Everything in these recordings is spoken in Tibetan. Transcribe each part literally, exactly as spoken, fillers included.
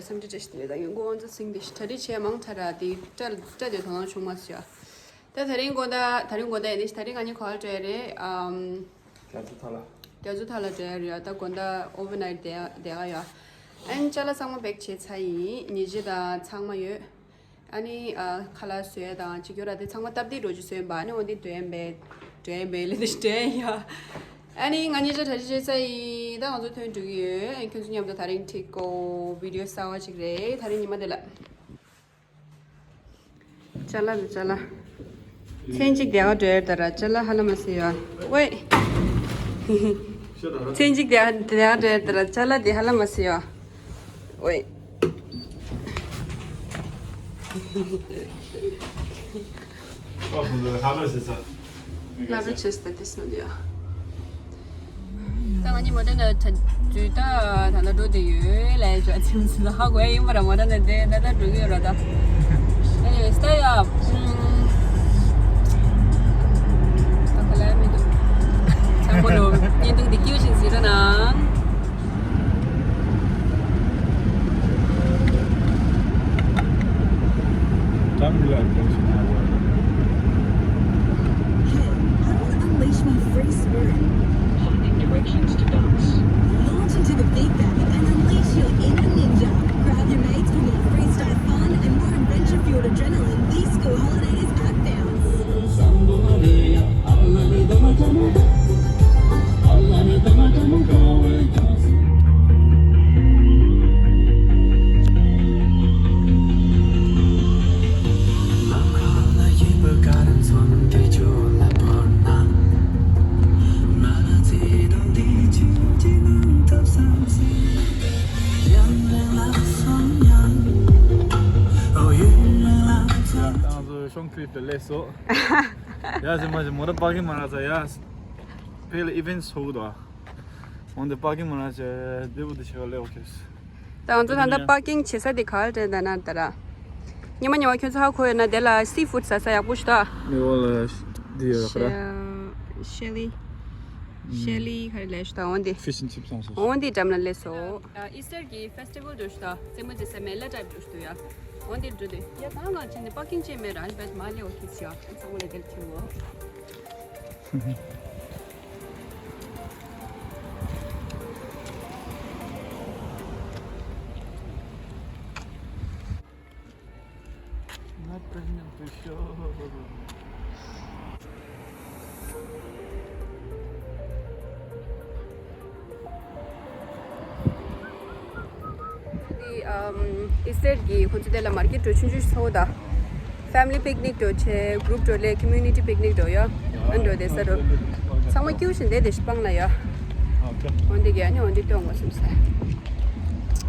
སེམས་ཁྲལ་བྱེད་བཞིན་འདུག་ད་ཡོང་སྒོ་ཨོ་ཙི་སིང་དེ་གྲ་སྒྲིག་བྱས་མང་ཐར་ར་དེ་སྐྲ་སྐྲ་དེ་དོ་སྣང་བྱུང་མ་སོང་ཡ། ད་དེ་རིང་དགོང་དག་དེ་རིང་དགོང་དག་ཡིན་ནི་དེ་རིང་ང་གཉིས་ག་པར་འགྲོ་ཡ་རེད། ཨམ། རྒྱ་མཚོ་མཐའ་ལ། རྒྱ་མཚོ་མཐའ་ལ་འགྲོ་ཡ་རེད་ཡ། ད་དགོང་དག་ཨོ་ཝར་ནའིཊ་བསྡད་བསྡད་ག་ཡ། ཨན་ཅ་ལག་ཚང་མ་པེག་བྱས་ཚར་ཡིན། ཉལ་ཆས་དང་ཚང་མ་ཡོད། ཨ་ནི་ཨ་ཁ་ལག་བཟོ་ཡ་དང་ཅིག་ཡོད་ར་དེ་ཚང་མ་སྟབས་བདེ་འགྲོ་ཅིག་བཟོས་ཡིན་པ། ཨ་ནི་འོ་དེ་འགྲོ་ཡ་མེད། འགྲོ་ཡ་མེད་ལེ་དེ་འགྲོ་ཡ་ཡ། ཨ་ནི་ང་གཉིས་ཆ་གྲ་སྒྲིག་བྱས་ཚར་ཡིན། ད་ང་ཚོ་ཐོན་འགྲོ་གི་ཡོད། ཨ་ཁྱོད་ཚོ་མཉམ་དུ་དེ་རིང་ཁྲིད་གོ་བི་ཌིའོ་གསར་བ་ཅིག་རེད། དེ་རིང་ཉི་མ་དེ་ལ། ཅ་ལག་རེད་ཅ་ལག་མཚན་གཅིག་དེ་ག་འགྲོ་ཡ་ད་ར་ཅ་ལག་ཧ་ལམ་མ་ཟེར་ཡ། ཝེ། མཚན་གཅིག་དེ་ག་དེ་ག་འགྲོ་ཡ་ད་ར་ཅ་ལག་དེ་ཧ་ལམ་མ་ཟེར་ཡ། ཝེ། ལབ་རོགས་བྱེད་ས་དེ་སུ་འདི་ཡ། ད་ང་གཉིས་མོ་ཊ་ནང་ད་དུས་ད་ད་ལ་འགྲོ་བསྡད་ཡོད་ལབ་ཡ་ཅག་ཚིམ་ཚིམ་ཧ་གོ་ཡ་ཡིན་པ་ར། མོ་ཊ་ནང་བསྡད་ད་ད་འགྲོ་གི་ཡོད་ར་ད། ཨེ་ཡོད་ས་ཡ། ད་ག་ལ་མི་འདུག་ཚང་མ་ལོ་བརྙན་ཐུང་འདི་སྐྱིད་ཤིང་གཟིགས་རོགས་གནང་། Hey, I want to unleash my free spirit. Finding directions to bounce. Launch into the big bag and unleash your inner ninja. Grab your mates for more freestyle fun and more adventure-fueled adrenaline. These school holidays at Bounce. ཡ། ད་ང་ཚོ་ཤོང་ཁྲིད་དེ་སླེབས་སོང་། ཡ་ཟེར་མ་ཟེར་མོ་ཊ་པར་ཀིང་མ་རག་ཚ་ཡ། ཕེ་ལ་ཨི་ཝེན་སོ་གུ་དོ། འོན་ཏེ་པར་ཀིང་མ་རག་ཚ་བདེ་པོ་དེ་བྱེད་པ་ལས་ཨོ་ཁེ། ད་ང་ཚོ་ད་ལྟ་པར་ཀིང་བྱེད་ས་དེ་ག་རེ་རེད་ད་ན་ད་ར། ཉི་མ་ཉི་མ་ཁྱོད་ཚོ་ཧ་གོ་ཡོད་ན་དེ་ལ་སི་ཕུཌ་ཟ་ས་ཡག་པོ་ཞིག་ད། མི་འོ་ལ་འདི་ཡོད་ར། ཤེ་ལི། ཤེ་ལི་ག་རེ་ལས་ཞིག་ད་འོན་ཏེ། ཕི་ཤི་ཨེན་ཆིབ་སོང་སོང་། འོན་ཏེ་འགྲམ་ལ་སླེབས་སོང་། ཨ། ཨི་སི་ཊར་གྱི་ཕེ་སི་ཊི་ཝལ་འགྲོ་ཞིག་དང་རྩེད་མོ་རྩེ་ས་མེ་ལ་ཊའིབ་འགྲོ་ཞིག་འདུག་ཡ། འོན་ཏེ་འགྲོ་དུས་ཡ་ད་ང་ཕྱིན་ནས་པར་ཀིང་ཅིག་མེད་རང་བེད་མ་ལེའོ་ཁིས་ཡ་ཚང་མ་ལ་དེར་ཁྱེར་འོ། Not pregnant to show. ཨི་སི་ཊར་གྱི་ཁོང་ཚོ་དེ་ལ་མར་ཀེཊ་འགྲོ་ཆུང་ཆུང་ཞིག་ཚོགས་ད། ཕེ་མི་ལི་པིག་ནིག་འགྲོ་ཆེ། གུ་རུབ་འགྲོ་ལས་ཀོ་མུ་ནི་ཊི་པིག་ནིག་འགྲོ་ཡ། ཨ་འགྲོ་དེ་ས་འགྲོ། ཚང་མ་སྐྱིད་པོ་ཞིག་འདེད་དེ་ཞིག་སྤང་ལ་ཡ། འོན་ཏེ་གི་ཨ་ནི་འོན་ཏེ་སྟོན་དགོས་བསམ་ས།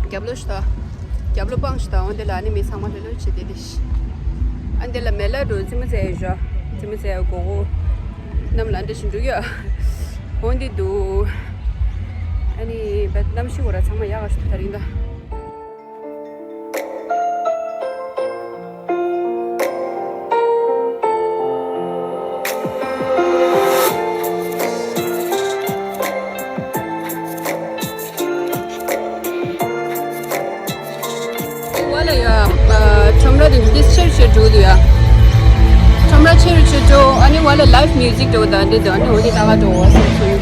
རྒྱབ་ལོགས་ཤིག་ད། རྒྱབ་ལོགས་སྤང་ཞིག་ད། འོན་ཏེ་ལ་ཨ་ནི་མི་ཚང་མ་ལྷོད་ལྷོད་བྱེད་དེ་དེ་ཤི། ཨ་འདི་ལ་མེ་ལ་འགྲོ་རྩེད་མོ་རྩེ་ཡ་ཞོ། རྩེད་མོ་རྩེ་ཡ་གོ་གོ། གནམ་ལ་འདྲ་ཞིག་འགྲོ་གི་ཡ། འོན་ཏེ་འདུག་ཨ་ནི་བེད་གནམ་གཤིས་འོ་ར་ཚང་མ་ཡག་ག་ཞིག་ད་རིང་ད། ཝ་ལ་ཡ། ཁྲོམ་ར་དེ་འདི་ཆེར་ཆེར་འགྲོ་འདུག་ཡ། ཁྲོམ་ར་ཆེར་ཆེར་འགྲོ། ཨ་ནི་ཝ་ལ་ལའིབ་མིའུ་ཟིག་འགྲོ་ད་འདི་འདུག་ཨ་ནི་འོ་དེ་ད་ག་འགྲོ་བ་སོང་སོང་།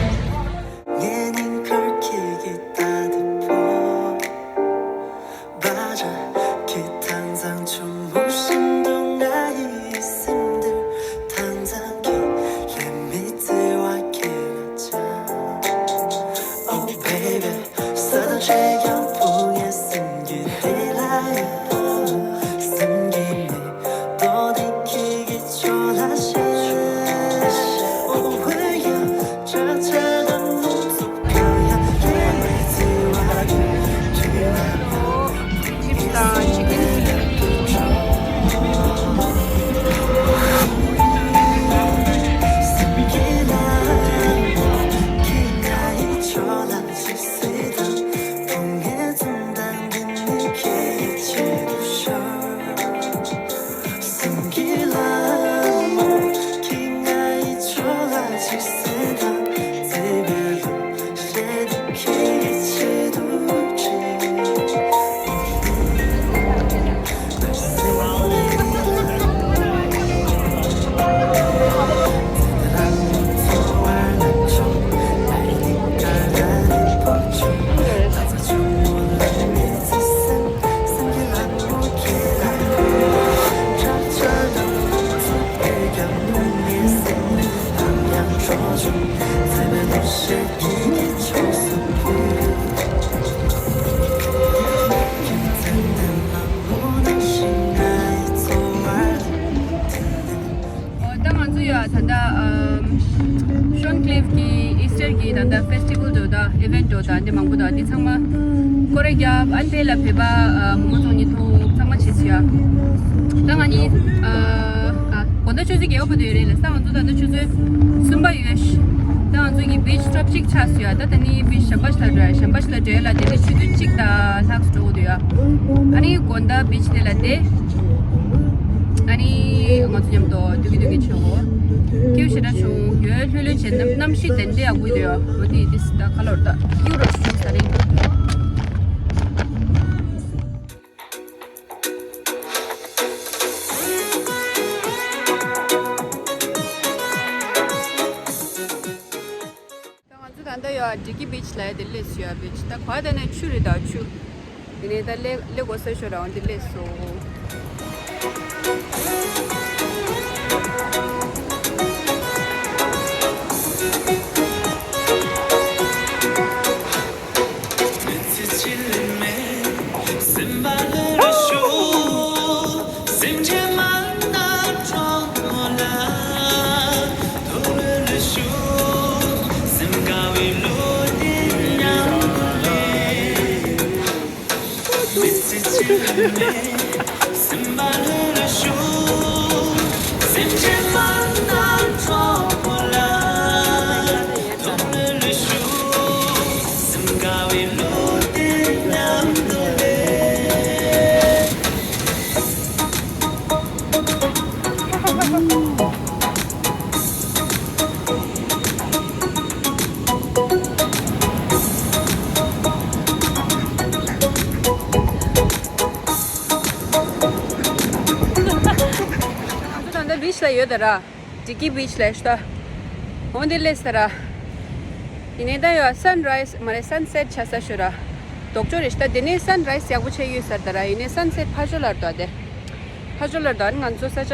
ཨི་ཝེན་ཊོ་དང་འདི་མང་པོ་དང་འདི་ཚང་མ་སྐོར་ར་རྒྱབ། ཨ་ནི་དེ་ལ་བོད་པ་ཨ་མོ་མོ་ཚོང་གཉིས་ཐུག་ཚང་མ་བྱེད་ཚུལ་ཡ། ད་ང་གཉིས་ཨ་ཨ་དགོང་དག་ཆུ་ཚོད་བརྒྱད་པ་བར་དུ་ཡོད་རེད་ལ། ད་ང་ཚོ་ད་ལྟ་ཆུ་ཚོད་གསུམ་པ་ཡོད་ཤག་ད་ང་ཚོ་གི་བིཆ་སི་ཊོབ་གཅིག་ཆགས་སོང་ཡ། ད་ད་ནི་བིཆ་གཞན་པ་ཞིག་ལ་འགྲོ་ཡ། གཞན་པ་ཞིག་ལ་འགྲོ་ཡ་ལ་དེ་ནི་ཆུ་ཚོད་གཅིག་དང་ལྷག་ཙམ་འགྲོ་དགོས་འདུག་ཡ། ཨ་ནི་དགོང་དག་བིཆ་དེ་ལ་བསྡད། ཨ་ནི་ང་ཚོ་མཉམ་དུ་སྡོད་ཀྱི་སྡོད་ཀྱི་བྱེད་དགོས། སྐྱིད་པོ་ཞེ་དྲག་བྱུང་། ཡོད་ལྷོད་ལྷོད་བྱས། གནམ་གཤིས་དེ་འདྲ་ཡག་པོ་འདུག་ཡ། འོ་དེ་དེ་ད་ཁ་ལོར་ད་ཡུ་རོ་བྱུང་ས་རེད། ད་ང་ཚོ་ད་ལྟ་ཡོད་ཌི་ཀི་བིཆ་ལ་དེ་སླེབས་སོང་ཡ། བིཆ་ད་ག་བ་ད་ནས་ཆུ་རེད་ད་ཆུ། དེ་ནས་ད་སླེབས་སླེབས་དགོས་ས་ཤོད་ར། འོ་འདི་སླེབས་སོང་། ང་ཚོ་ད་ལྟ་བིཆ་ལ་ཡོད་ད་ར། ཌི་ཀི་བིཆ་ལ་ཤོད་ད། འོ་འདི་སླེབས་ས་ར། ཡིན་ནའི་ད་ཡོད་སན་རའི་སི་མ་རེད། སན་སེཊ་ཆགས་ས་ཤོད་ར། ལྡོག་ཕྱོགས་རེད་ཤག་ད་དེ་ནས་སན་རའི་སི་ཡག་པོ་བྱས་ཡོད་ས་རེད་ད་ར། ཡིན་ནའི་སན་སེཊ་ཕར་ཕྱོགས་ལ་རེད་ད། དེ་ཕར་ཕྱོགས་ལ་རེད་ད། ཨ་ནི་ང་ཚོ་ས་ཆ་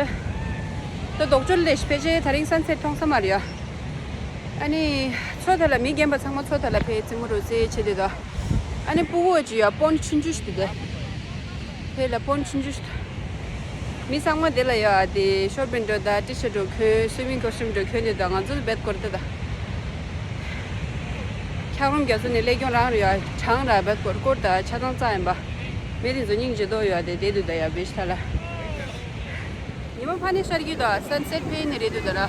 ད་ལྡོག་ཕྱོགས་ལ་སླེབས་ཤག་ཕལ་ཆེར་དེ་རིང་སན་སེཊ་མཐོང་ས་མ་རེད་ཡ། ཨ་ནི་མཚོ་དེ་ལ་མི་རྒན་པ་ཚང་མ་མཚོ་དེ་ལ་ཕེབས་རྩེད་མོ་རོལ་རྩེད་བྱེད་དེ་ད། ཨ་ནི་ཕྲུ་གུ་ཅིག་ཡོད་པོན་ཆུང་ཆུང་ཞིག་འདུག་དེ། དེ་ལ་པོན་ཆུང་ཆུང་ཞིག་འདུག་མི་ཚང་མ་དེ་ལ་ཡོད་དེ་ཤོར་པན་འགྲོ་ད་ཊི་ཤར་འགྲོ་གྱོན། སུའི་མིང་ཀོ་སི་ཊིའུམ་འགྲོ་གྱོན་དེ་ད། ང་ཚོ་རྦད་དགོས་རེད་ད། འཁྱགས་རོམ་རྒྱ་མཚོ་ནས་སླེབས་སྐྱོང་རང་རེད་ཡ། གྲང་ར་རྦད་དགོས་རེད། སྐོར་ད་ཆ་ཚང་རྩ་ཡིན་པ། མི་དེ་ཚོ་སྙིང་རྗེ་མདོག་ཡོད་དེ་བསྡད་འདུག་ད་ཡ་བིཆ་ད་ལ། ཉི་མ་ཕར་ནས་ཤར་གྱི་འདུག་སན་སེཊ་ཕེབས་ནས་རེད་འདུག་ད་ར།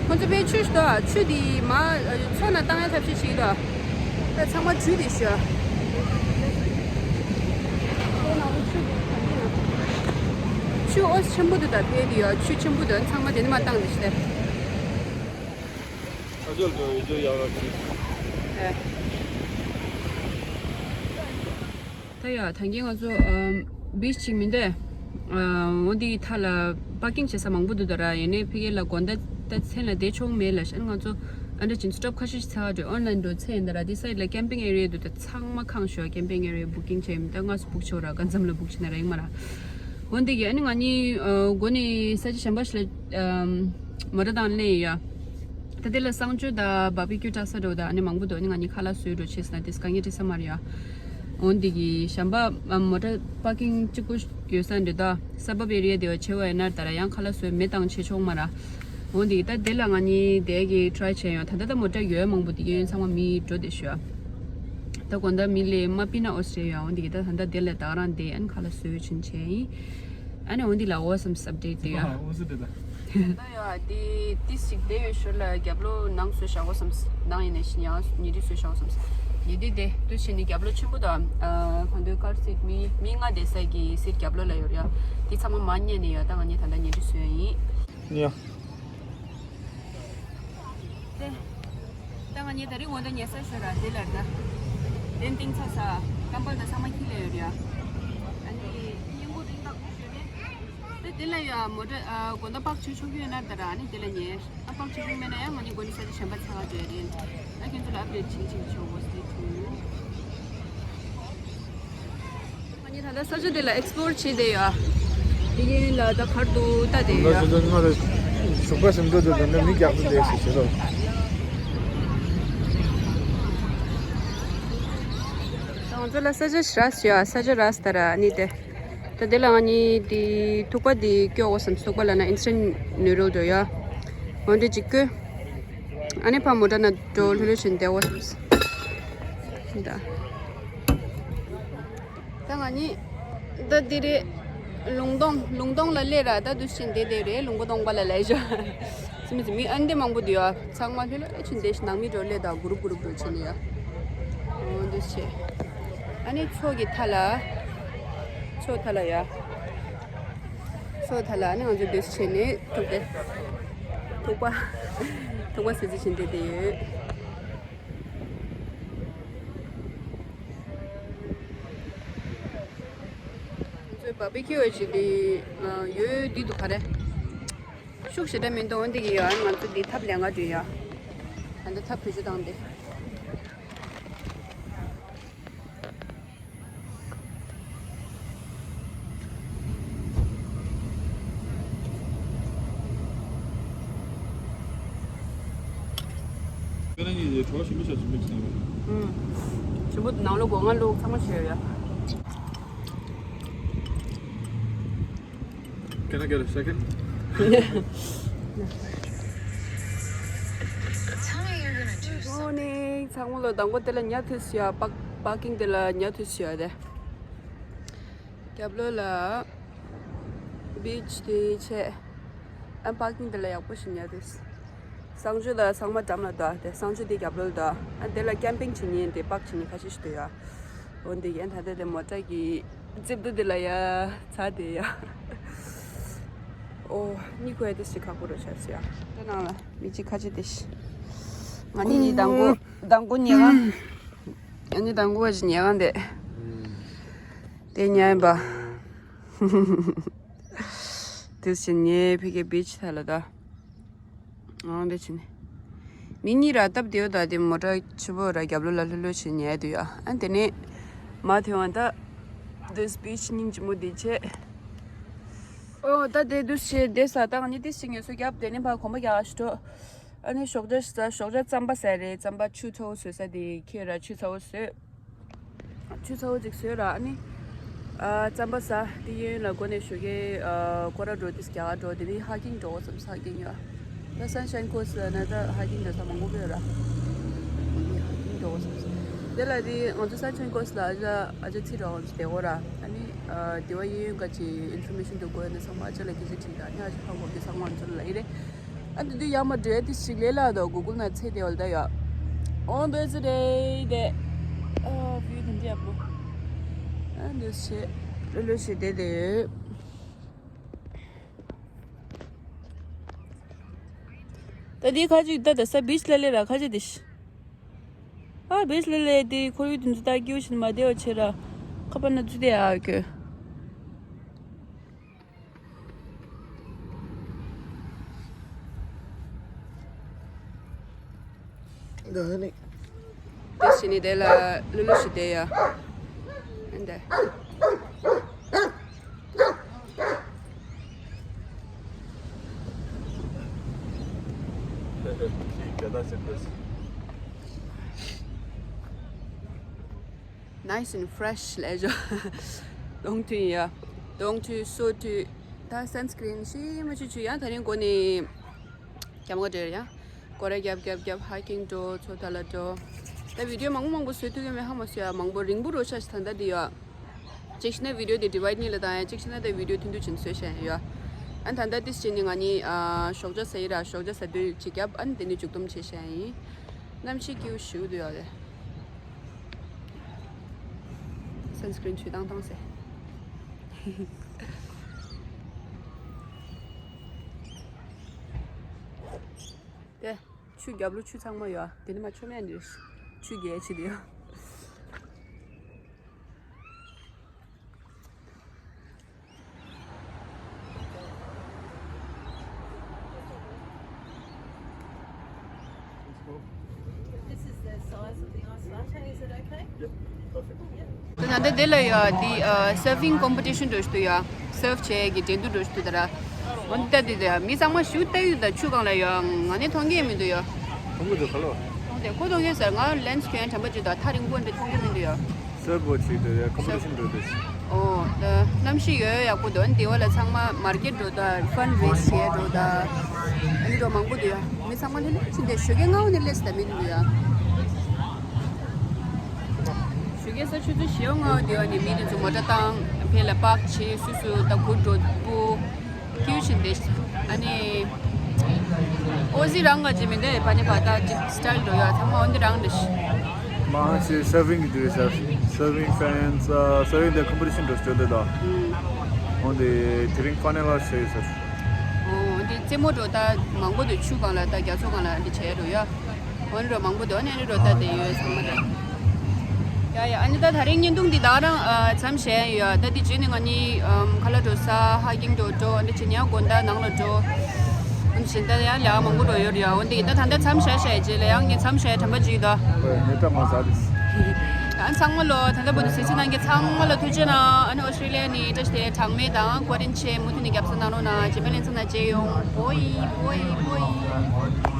ཁོ་ཚོ་དཔེ་ཆུ་ཞིག་འདུག་ཆུ་དེ་མར་མཚོ་ནང་བཏང་ཡ་ཐབས་ཤེས་བྱེད་ཀྱི་འདུག་ད་ཚང་མ་འགྲུལ་བསྡད་ཤག་ཆུ་ཨོ་ཆེན་པོ་འདུག་ད་ཕེབས་དེ་ཡོད། ཆུ་ཆེན་པོ་འདུག་ཚང་མ་དེ་ནས་མར་བཏང་བསྡད་ཤག་ཨ་ཅག་ལ་ཡོད་ཅོ་ཡག་ར་ཅིག་ཨེ། ད་ཡ་ད་གིན་ང་ཚོ་ཨམ་བིཆ་ཅིག་མིན་ཏེ། ཨ་འོ་འདི་ཐ་ལ་པར་ཀིང་བྱེད་ས་མང་པོ་འདུག་ད་ར། ཡིན་ནའི་ཕ་གི་ལ་དགོང་དག་ད་མཚན་ལ་བསྡད་ཆོག་མེད་ལབ་ཤག་ང་ཚོ་ཨ་འདྲ་ཅིག་སི་ཊོབ་ཁ་ཤས་ཤིག་ཚར་འགྲོ། ཨོན་ལན་འགྲོ་ཚེ་ཡིན་ད་ར། འདི་སའིཌ་ལ་ཀེམ་པིང་ཨེ་རི་ཡ་འདུག་ད་ཚང་མ་ཁེངས་ཤག་ཀེམ་པིང་ཨེ་རི་ཡ་བུ་ཀིང་བྱས་མི་ད་སྔ་སེ་བུག་བྱས་ར། སྐབས་མཚམས་ལ་བུག་བྱས་ན་ར་ཡིན་མ་ར། འོ་འདི་གི་ཨ་ནི་ང་གཉིས་ཨ་འགོ་ནས་ས་ཆ་གཞན་པ་ཞིག་ལ་ཨམ་མོ་ཊ་བཏང་སླེབས་ཡ། ད་དེ་ལ་གསང་སྤྱོད་དང་བར་བི་ཀྱུ་བཀྲ་ཤིས་འགྲོ་དང་ཨ་ནི་མང་པོ་འདུག་ཨ་ནི་ང་གཉིས་ཁ་ལག་བཟོས་འགྲོ་བྱས་ཟེར་ན་དེ་དཀའ་ངལ་འཕྲད་ས་མ་རེད་ཡ། འོ་འདི་གི་གཞན་པ་ཨ་མོ་ཊ་པར་ཀིང་གཅིག་པོ་ཡོད་ས་འདྲ་ད། སབ་བབ་ཨེ་རི་ཡ་དེ་བ་བྱེད་པ་ཡིན་ན་ད་ར་ཡང་ཁ་ལག་བཟོས་མེ་བཏང་བྱེད་ཆོག་མ་ར། འོ་འདི་གི་ད་དེ་ལ་ང་གཉིས་དེ་གི་ཊི་རའི་བྱས་ཡོང་། ད་ལྟ་ད་མོ་ཊ་ཡོད་མང་པོ་དེ་གི་ཡོད་ཚང་མ་མི་འགྲོ་བསྡད་ཤག་ད་དགོང་དག་མི་ལས་མ་པི་ན་ཨོ་སི་ཊེ་ལི་ཡ། འོ་འདི་གི་ད་ད་ལྟ་དེ་ལ་ད་ག་རང་དེ་ཨ་ནི་ཁ་ལག་བཟོས་ཕྱིན་བྱས་ཡིན། ཨ་ནི་འོ་འདི་ལ་ཨོ་སམ་སི་ཨབ་ཌེཊ་དེ་ཡ། ཨོ་སི་ཌེ་ད། ད་ཡ་དེ་ཏིས་ཅིག་བསྡད་ཡོད་ཞོར་ལ་རྒྱབ་ལོགས་ནང་བཟོས་བཞག་གོ་བསམ། ནང་ཡིན་ནའི་ཤི་ཉ་ཉི་རི་བཟོས་བཞག་གོ་བསམ། ཉི་རི་དེ་དུ་ཕྱིན་ནི་རྒྱབ་ལོགས་ཆེན་པོ་དང་ཨ་གང་འདོད་ཀར་སིཊ་མི་མི་ལྔ་བསྡད་ས་གི་སིཊ་རྒྱབ་ལོགས་ལ་ཡོད་རེད་ཡ། དེ་ཚང་མ་མར་ཉལ་ནས་ཡོད། ད་ང་གཉིས་ད་ལྟ་ཉི་རི་བཟོས་ཡིན། ཡ། དེ། ད་ང་གཉིས་ད་རིང་འོ་ད་ཉལ་ས་ཞོར་ར་དེ་ལ་ད། དེ་གཏིང་ཚ་ས། ཀམ་བལ་ད་ཚང་མ་ཁྱི་ལ་ཡོད་རེད་ཡ། ཨ་ནི་སྙིང་པོ་རིང་ཐག་པོ་ཞོར་རེད། ད་དེ་ལ་ཡ་མོ་ཊ་ཨ་དགོང་དག་པར་ཀ་བྱེད་ཆོག་གི་ཡོད་ན་ད་ར། ཨ་ནི་དེ་ལ་ཉལ། ཨ་པར་ཀ་བྱེད་ཆོག་མེད་ན་ཡང་ང་གཉིས་འགོ་ནས་ས་ཆ་གཞན་པ་ཚ་ག་འགྲོ་ཡ་རེད། ད་ཁྱེད་ཚོ་ལ་ཨབ་ཌེཊ་བྱིན་བྱིན་ཆོག་གོ་སི་ཊེ་ཊུན། ང་གཉིས་ད་ལྟ་ས་ཆ་དེ་ལ་ཨེག་སི་པོ་ལོར་བྱེད་བསྡད་ཡོད། དེ་གིན་ལ་ད་གར་འདུག་ལྟ་བསྡད་ཡོད། ང་ཚོ་ང་ལ་ཞོགས་པ་ཟིན་འགྲོ་འདུག་ད་ནི་མི་རྒྱག་ཏུ་བསྡད་ཟེར་བྱེད་རོགས། ད་ང་ཚོ་ལ་ས་ཆ་ཞིག་རག་སོང་ཡ། ས་ཆ་རག་སོང་ད་ར། ཨ་ནི་དེ། ད་དེ་ལ་ང་གཉིས་དེ་ཐུག་པ་དེ་སྐྱོ་གོ་བསམ། ཐུག་པ་ལབ་ན་ཨིན་སི་ཊན་ནུ་ཌལ་འགྲོ་ཡ། འོ་འདི་གཅིག་བསྐོལ། ཨ་ནི་ཕ་མོ་ཊ་ན་འགྲོ་ལྷོད་ལྷོད་བྱས་བསྡད་འོ་སོང་། ད་ད་ང་གཉིས་ད་འདི་རེད། ལུང་སྟོང་ལུང་སྟོང་ལ་སླེབས་ར། ད་འདུག་སེ་བྱས་བསྡད་བསྡད་རེད། ལུང་པ་སྟོང་པ་ལ་སླེབས་ཤག་སེམས་ཙམ་མི་ཨ་འདི་མང་པོ་འདུག་ཡ། ཚང་མ་ལྷོད་ལྷོད་བྱས་བསྡད་ཤག་ནང་མི་འགྲོ་སླེབས་དང་གུ་རུབ་གུ་རུབ་འགྲོ་བྱས་ནས་ཡ། འོ་འདུག་སེ་བྱས། ཨ་ནི་མཚོ་གི་མཐའ་ལ། མཚོ་མཐའ་ལ་ཡ། མཚོ་མཐའ་ལ་ཨ་ནི་ང་ཚོ་འདུག་སེ་བྱས་ནས་ཐུག་སྟེ། ཐུག་པ། ཐུག་པ་ཟེར་ཟེར་བྱས་བསྡད་བསྡད་ཡོད། ང་ཚོའི་བྷར་བྷི་ཁིའུ་བྱེད་ཀྱི་ཡོད། འདི་འདུག་ག་རེ། ཤུགས་ཞེ་དྲག་མི་འདུག་འོན་ཏེ་གི་ཡ། ང་ཚོ་འདི་ཐབ་ལེན་ག་འགྲོ་ཡ། ད་ལྟ་ཐབ་བེད་སྤྱོད་བཏང་སྟེ། ཁྱེད་རང་གཉིས་ཀྱིས་གྲོགས་ཞིམ་པོ་བྱ། ཞིམ་པོ་བྱས་ནས། ཨུམ། ཞིམ་པོ་ནང་ལོགས་སྒོ་ང་ལོགས་ཚང་མ་བྱས་ཡོད་ཡ། Can I get a second? Good morning. ཚང་མ་ལོ་དང་པོ་དེ་ལ་ཉལ་ཐུབ་སོང་ཡ། པར་པར་ཀིང་དེ་ལ་ཉལ་ཐུབ་སོང་ཡ། དེ་རྒྱབ་ལོགས་ལ་བྷིཆ་དེ་བྱས། ཨ་པར་ཀིང་དེ་ལ་ཡག་པོ་ཞིག་ཉལ་ཐུབ་སོང་། གསང་སྤྱོད་དང་ཚང་མ་འགྲམ་ལ་འདུག་དེ་གསང་སྤྱོད་དེ་རྒྱབ་ལོགས་ལ་འདུག་ཨ་དེ་ལ་ཀེམ་པིང་བྱེད་མཁན་དེ་པར་ཀི་བྱེད་མཁན་ཁ་ཤས་ཤིག་འདུག་ཡ། འོ་འདི་ཡན་ད་ལྟ་དེ་མོ་ཊ་གི་རྩིབ་ཏུ་དེ་ལ་ཡ་ཚ་དེ་ཡ། ཨོ་གཉིད་ཁུག་ཡ་དེ་ཞིག་ཁག་པོ་རུ་ཆགས་སོང་ཡ། དེ་ནང་ལ་མི་གཅིག་ཁ་ཆེ་དེ་ཞིག་ང་གཉིས་ནི་དང་པོ་དང་པོ་ཉལ་ཁང་། ང་གཉིས་དང་པོ་བ་ཞིག་ཉལ་ཁང་དེ། དེ་ཉལ་ཡིན་པ། དེ་ཕྱིན་ནས་ཕ་གི་བྷིཆ་ཐད་ལ་ད། ཨང་དེ་ཕྱིན་ནས། མི་གཉིས་ར་སྟབས་བདེ་བོ་ད། དེ་མོ་ཊ་ཆུ་བོ་ར་རྒྱབ་ལོགས་ལ་ལྷོད་ལྷོད་བྱས་ཉལ་འདུག་ཡ། ཨ་དེ་ནས་མ་ཐོན་བ་ད། དེ་བྷིཆ་སྙིང་རྗེ་མོ་དེ་བྱས། ཨོ་ད་དེ་འདུག་སེ་བསྡད་ས། ད་ང་གཉིས་དེ་ཞིག་ངལ་གསོ་རྒྱབ། དེ་ནས་ཕར་གོམ་པ་རྒྱག་ཞིག་འགྲོ། ཨ་ནི་ཞོགས་ཇ་ཟ། ཞོགས་ཇ་རྩམ་པ་ཟ་རེད། རྩམ་པ་ཆུ་ཚ་བོ་བཟོ་ས་དེ་ཁྱེད་ར་ཆུ་ཚ་བོ་བཟོས། ཆུ་ཚ་བོ་ཅིག་བཟོས་ར། ཨ་ནི་ཨ་རྩམ་པ་ཟ། དེ་གཡས་གཡོན་ལ་སྒོ་ནས་ཞོགས་ཀས་ཨ་སྐོར་ར་འགྲོ། དེ་རྒྱག་ག་འགྲོ། དེ་ནས་ཧའི་ཀིང་འགྲོ་བསམ། ཧའི་ཀིང་ཡ། ད་Sunshine Coast ལ་ན་ད་ཧའི་ཀིང་འགྲོ་ས་མང་པོ་ཡོད་ར། ཧའི་ཀིང་འགྲོ་བསམ། དེ་ལ་དེ་ང་ཚོ་Sunshine Coast ལ་ཨ་ཅག་ཨ་ཅག་ཚེ་རིང་བསྡད་ཡོད་ར། ཨ་ནི་ཨ་དེ་བ་གཡས་གཡོན་ག་ཅིག་ཨིན་ཕོར་མེ་ཤན་འདུག་དགོས་ཡོད་ན་ཚང་མ་ཨ་ཅག་ལ་སྐད་ཆ་དྲིས་ད། ཨ་ནི་ཨ་ཅག་ཧ་གོ་གི་ཚང་མ་ང་ཚོ་ལ་ལབ་ཀྱི་རེད། ཨ་འདི་དུས་ཡར་མར་འགྲོ་ཡ་དེ་ཞིག་ལས་སླ་དོ། གུ་གུལ་ན་ཚད་དེ་འོལ་ད་ཡོད། འོ་འདོད་ཚེ་རེད་དེ། ཨ་བིའུ་དེ་འདྲ་ཡག་པོ། ཨ་འདི་བྱས་ལྷོད་ལྷོད་བྱས་བསྡད་དེ་ཡོད། ད་འདི་ཁ་ཅིག་ད་ད་ས་བྷིཆ་ལ་སླེབས་ར་ཁ་ཅིག་དེ་ཤི། ཨ་བྷིཆ་ལ་སླེབས་དེ་ཁོར་ཡུག་དེ་ཚོ་ད་སྐྱིད་པོ་ཞིག་མ་བདེ་བ་བྱས་ར། ཁ་པར་ན་ཚུད་དེ་ཨ་ཁྱོད། འདི་ནི། དེ་བྱས་ནས་དེ་ལ་ལྷོད་ལྷོད་བྱས་བསྡད་ཡ། ཨ་འདི། Nice and fresh ལབ་ཤོག་གདོང་ཐུག་ཡ། གདོང་ཐུག་སོ་ཐུག་ད་sunscreen ཞིམ་པོ་ཅིག་བྱུགས་ཡ། དེ་རིང་སྒོ་ནས་རྒྱབ་ཁ་བྲལ་ཡ། སྐོར་ར་རྒྱབ་རྒྱབ་རྒྱབ། ཧའི་ཀིང་འགྲོ། མཚོ་མཐའ་ལ་འགྲོ། ད་བི་ཌིའོ་མང་པོ་མང་པོ་བཟོ་ཐུབ་ཀྱི་མེད། ཧ་མ་སོ་ཡ། མང་པོ་རིང་པོ་རུ་ཆགས་ཤག་ད་ལྟ་འདི་ཡ། གཅིག་བྱས་ན་བི་ཌིའོ་དེ་divide གཉིས་ལ་བཏང་ཡ། གཅིག་བྱས་ན་ད་བི་ཌིའོ་ཐུང་ཐུང་ཅིག་བཟོས་བཞག་ཡ། ཨ་ད་ལྟ་དེ་བྱས་ནས་ང་གཉིས་ཨ་ཞོགས་ཇ་ཟ་ཡི་ར། ཞོགས་ཇ་ཟ་དུས་ཅིག་བརྒྱབ། ཨ་དེ་ནས་མཇུག་སྡོམ་བྱས་བཞག་ཡིན། གནམ་གཤིས་སྐྱིད་པོ་ཞེ་པོ་འདུག་ཡ་ལེ། Sunscreen བྱུགས་བཏང་བཏང་ཟེར། དེ་ཆུ་རྒྱབ་ལོགས་ཆུ་ཚང་མ་ཡོད། དེ་ནི་མ་ཆུ་མེད་འདི་ཆུ་རྒྱལ་ཆེ་དེ་ཡོད། This is the size of the ice latte, is it okay? Yep, perfect. Yep. ད་ལྟ་དེ་ལ་ཡ་དེ་ཨ་surfing competition འགྲོ་བཞིན་འདུག་ཡ། Surf བྱེད་ཀྱི་འགྲན་བསྡུར་འགྲོ་བཞིན་འདུག་ད་ར། འོན་ཏེ་ད་དེ་དེ་མི་ཚང་མ་ཞུ་ལྟ་ཡུལ་ད་ཆུ་སྒང་ལ་ཡ། ང་ནི་མཐོང་གི་མི་འདུག་ཡ། མཐོང་གི་འདུག་ག་ལོ། མཐོང་དེ་ཁོ་མཐོང་གི་ཟེར། ང་ལེན་སི་གྱོན་དྲན་པ་ཅིག་ད་ཐག་རིང་པོ་འདྲ་མཐོང་གི་མི་འདུག་ཡ། Surfboard ཞིག་འདུག་ཡ། Competition འགྲོ་འདུག་ཨོ། ད་གནམ་གཤིས་ཡོད་ཡག་པོ་འདུག་ཨ་ནི་དེ་བ་ལ་ཚང་མ་མར་ཀེཊ་འགྲོ་ད་ཕན་རེ་ཟི་བྱེད་འགྲོ་ད། ཨ་ནི་འགྲོ་མང་པོ་འདུག་ཡ། མི་ཚང་མ་ལྷོད་ལྷོད་ཕྱིན་ཏེ་ཞོགས་ཀས་སྔ་བོ་ནས་སླེབས་ད་མི་འདུག་ཡ། ཞོགས་ཀས་ས་ཆུ་ཚོད་བཞི་པ་ལྔ་པ་དེ་བ་ནས་མི་དེ་ཚོ་མོ་ཊ་བཏང་ཕེ་ལ་པག་བྱེད་སུ་སུ་ད་གུར་འགྲོ་སྤུ། ཁྱིའུ་ཆེན་དེ། ཨ་ནི། ཨོ་ཟི་རང་ག་ཅི་མི་འདི་ཕ་ནི་ཕ་ད་ཅི་སི་ཊལ་འགྲོ་ཡ་ཚང་མ་འོན་ཏེ་རང་འདི་ཤི། མ་ཧང་ཆེ་སར་ཝིང་གི་འདུག་ཟེར། སར་ཝིང་ཕེན་སར་ཝིང་དེ་ཀམ་པི་ཊི་ཤན་འགྲོ་སྤྲོད་འདོད་ད། འོན་ཏེ་དེ་རིང་ཕ་ནེལ་ལ་ཤེས་ཟེར། འོ་འདི་རྩེད་མོ་འགྲོ་ད་མང་པོ་འདུག་ཆུ་སྒང་ལ་ད་རྒྱ་མཚོ་སྒང་ལ་འདི་བྱས་འགྲོ་ཡ། འོན་རོ་མང་པོ་འདུག་ནས་རོ་ལྟ་དེ་ཡོད་ཚང་མ་རེད། ཡ་ཡ། ཨ་ནི་ད་ད་རིང་བརྙན་ཐུང་འདི་ད་རང་ཨ་མཚམས་བཞག་ཡོད། ད་འདི་རྗེས་ནས་ང་གཉིས་ཨམ་ཁ་ལག་འགྲོ་ས་ཧ་ཀིང་འགྲོ་འགྲོ་ཨ་འདི་བྱེད་ཉག་དགོན་ད་ནང་ལ་འགྲོ། ཨ་ནི་བྱེད་ད་ཡང་ལས་ཀ་མང་པོ་འགྲོ་ཡོད་རེད་ཡ། འོན་ཏེ་ད་ད་ལྟ་མཚམས་བཞག་བཞག་རྗེས་ལ་ཡང་ངས་མཚམས་བཞག་དྲན་པ་ཅིག་ད། ཨ་ཚང་མ་ལོ་ད་ལྟ་བར་དུ་གཟིགས་གཟིགས་གནང་མཁན་ཚང་མ་ལ་ཐུགས་རྗེ་གནང་། ཨ་ནི་ཨོ་སི་ཀྲི་ལི་ཡ་ནས་བཀྲ་ཤིས་བདེ་ལེགས་གྲངས་མེད་དང་ཀོ་རན་ཆེ་མུ་མཐུད་ནས་རྒྱབ་སྐྱོར་གནང་རོགས་གནང་། རྗེས་མའི་ལེ་ཚན་ནང་མཇལ་ཡོང་། བོ་ཡི་བོ་ཡི་བོ་ཡི།